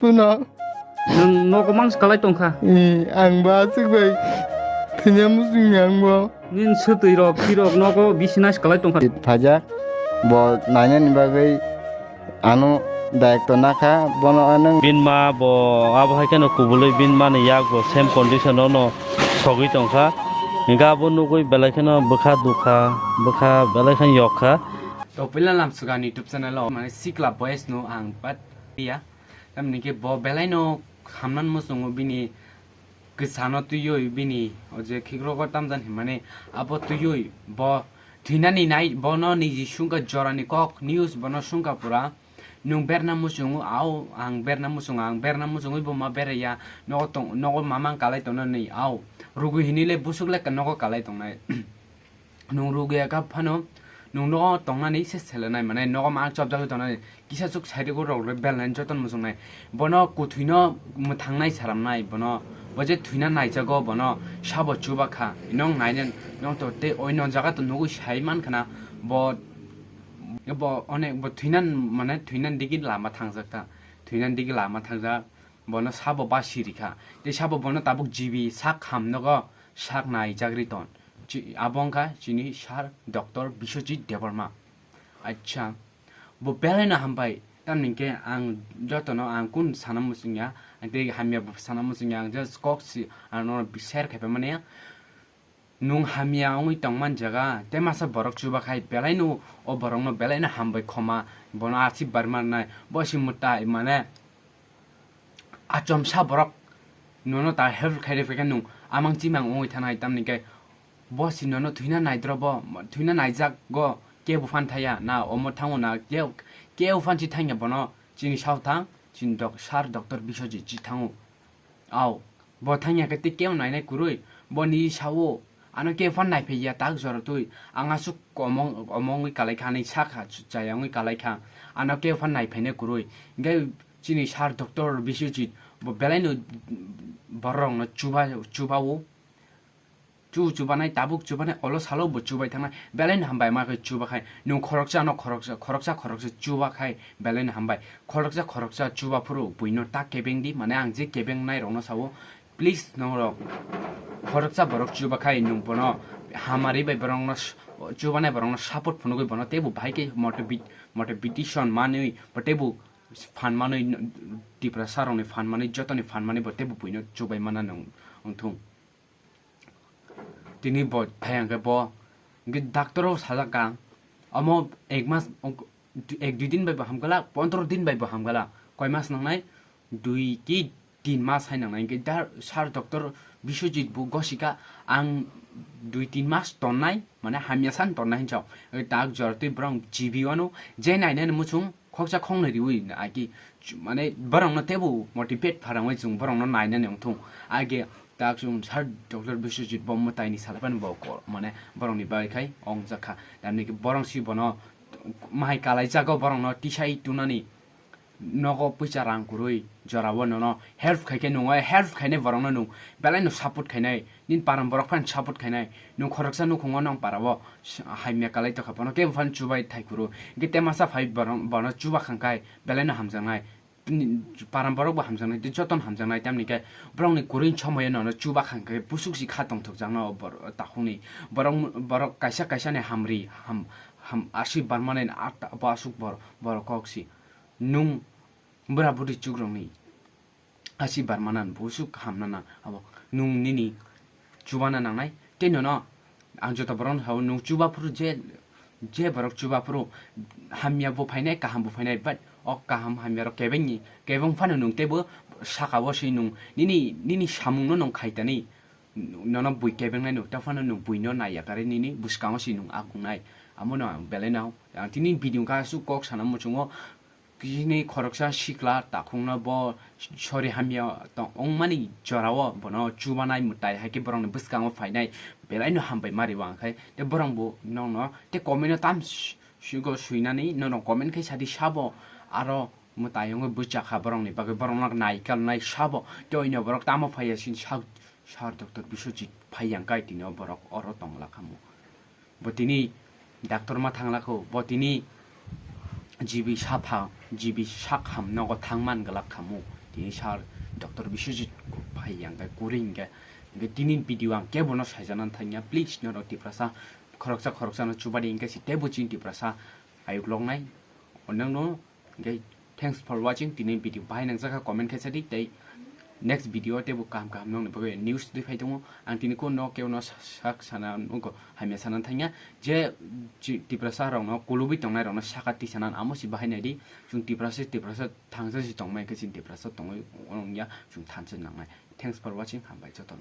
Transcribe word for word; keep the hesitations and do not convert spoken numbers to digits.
Puno. Nwng nogo mang swkalai tongkha. Eh, ang ba aswk bai thwina muchung ya ang bo. Nini swtwi rok, phirok nogo bisina swkalai tongkha. Phaijak, bo nainani bagwi ano dayak to nakha, bono ano. Bini ma bo abo hai kheno kubului bini mani yak bo same condition ono sogwi tongkha. Hingkhe abo nugwi belai kheno bwkha dukha, bwkha belai kheno yokha. To puila lam sugan YouTube channel o mane sikla boys no ang pat ya. Tamni khe bo belai no hamnan muchungo bini kwchano twiwi bini o je khikrok o tamjani hwnmani abo twiwi bo thwinani nai bono niji sungkha jorani kok news bono sungkha pura nwng berna muchungo au ang berna muchungo ang berna muchungwi bo ma beraiya nogo tong nogo mamang kalai tongnani au rugwi hinwi le busuk le nogo kalai tongnai. Nwng rugwi ya kha phano nwng nogo tongnani se selenai mane nogo ma chopjagwi tongnani kisa chuk side o rok le belnai jotono muchungnai bono kuthwino mwthangnai saramnai bono bo je thwina naijago bono sabo chuba kha nwng nainani nwng to tei oino jaga to nugwi sai mankha na bo bo onek bo thwina mane thwina digi lama thangjak ta thwina digi lama thangjak bono sabo ba siri kha tei sabo bono tabuk jibi sak ham nogo sak naijagri ton. Chi-, abo wngkha chini sir Doctor Biswajit Debbarma. Acha, bo belai no hambai. Tamni hwnkhe ang jotono ang kun sana muchungya, ang tei hamya bo sana muchungya, ang just kok si ang no share khai phaimani. Nwng hamya wngwi tongman jaga, tei masa borok chubakhai belai no o borok no belai no hambai khoma, bono aswk barma nai, bo si mwtai mane. Achomsa borok nono ta help khaide phaikhe nwng amang chimang wngwi thanai tamni khe bo si nono thwina naidrobo thwina naijak go kebo phan thaya na omo thango na kebo phan si thangya bono chini sao thang chini dok sir Doctor Biswajit si thango. Au, bo thangya khe tei kebo nainai kwrwi boni sao. Ano khe phano naiphaiya tak jora twi. Ang aswk omong, omongwi kalaikha, ani sakha, chaya wngwi kalaikha. Ano khe phano naiphainai kwrwi. Hwnkhe chini sir Doctor Biswajit bo belaino bororokno chuba, chubao. Chu chubanai, tabuk chubanai, olo salo bo chubai thangnai. Belaino hambai ma khe chubakhai. Nwng khoroksa no khoroksa, khoroksa, khoroksa chubakhai belaino hambai. Khoroksa, khoroksa chuba phuru buino ta kebeng di, mane ang je kebeng nai rokno sao. Please, norok khoroksa borok chuba khai nwng bono hamari bai borokno s-, chubanai borokno support phunugwi bono teibo bahai khe motivi-, motivation manwi bo teibo phan manwi n-, Tiprasa rokni phan manwi jotoni phan manwi bo teibo buino chubai mana nwng wngthung. Tini bo thai hwnkhe bo hwnkhe doctor o sajak kha omo ek mas ek dui din bai bo hamkhala pondro din bai bo hamkhala koi mas nangnai dui ki tin mas hai nangnai hwnkhe da sir doctor Biswajit bo gosika ang dui tin mas tonnai mane hamya san tonnai hinjao tak jora twi borok G B wano je nainani muchung khoksa khoknwi riwi aki mane borokno teibo motivate pharangwi chwng borokno nainani wngthung age tak chwng sir doctor Biswajit bo mwtaini salaiphano bo mane borokni bagwi khai ongjakha tamni borok si bono mahai kalaijago borokno tisai tunani. Nogo puisa rang kwrwi jorao nono help khaikhe nwng help khainai borokno nwng belaino support khainai nini paran borok phano support khainai nwng khoroksa nukhungo nong parao hamya kalai tokha bono kebo phano chubai thai kwrwi hwnkhe temasa phai bono chuba khangkhai belaino hamjaknai paran borok bo hamjaknai tei jotono hamjaknai tamni khe borokni kwrwi somoyo nono chuba khangkhai busuk si kha tongthokjakno takhukni borok borok kaisa kaisa ni hamri ham ham aswk barmani bo aswk borok kok si. Nwng bwra bwrwi chukrokni asi barmana busuk hamnana abo nwng nini chubana nangnai tei nono ang joto borokno sao nwng chuba phuru je je borok chuba phuru hamya bo phainai kaham bo phainai but o kaham hamya rok kebengni kebeng phano nwng teibo saka o si nwng nini nini samungno nwng khaitani nono bui kebengnai nwng tei phano nwng buino naiya kare nini bwskango si nwng akungnai amono ang belai no ang tini video kha aswk kok sana muchungo. Kini khoroksa sikla takhukno bo sori hamya tong wngmani jorao bono chubanai mwtai hai khe borokni bwskango phainai belaino hambai ma rwo ang khai tei borok bo nokno tei comment o tam sigo swinani nono comment khai sadi sabo aro mwtai wngwi bwchakha borokni bagwi borokno nai kalnai sabo tei oino borok tamo phaiya sini sak sar doctor Biswajit phaiya ang khai tini o borok oro tongla khamu. Bo tini doctor ma thangla kho, bo tini G B sapha, G B sak ham nogo thangman glak khamu. Tini sir Doctor Biswajit phai yang kai kuri hingke. Hingke tini video ang kebo no saijana thangya. Please norok Tiprasa khoroksa khoroksa no chubadi hingke si tebo chini Tiprasa ayuk loknai. Onang no hingke thanks for watching. Tini video bahai nang jaka comment khe sadi tei next video tebo kaham kaham nong ni bagwi news twi phai tongo. Ang tini ko no kebo no sak sana nugo hamya sana thangya. Je chi-, Tiprasa rok no kulubui tongnai rok no saka twi sana amo si bahai nai di. Chung Tiprasa Tiprasa thangsa si tongmai khe chini Tiprasa tongwi ongya chung thansa nangnai. Thanks for watching, hambai jotono.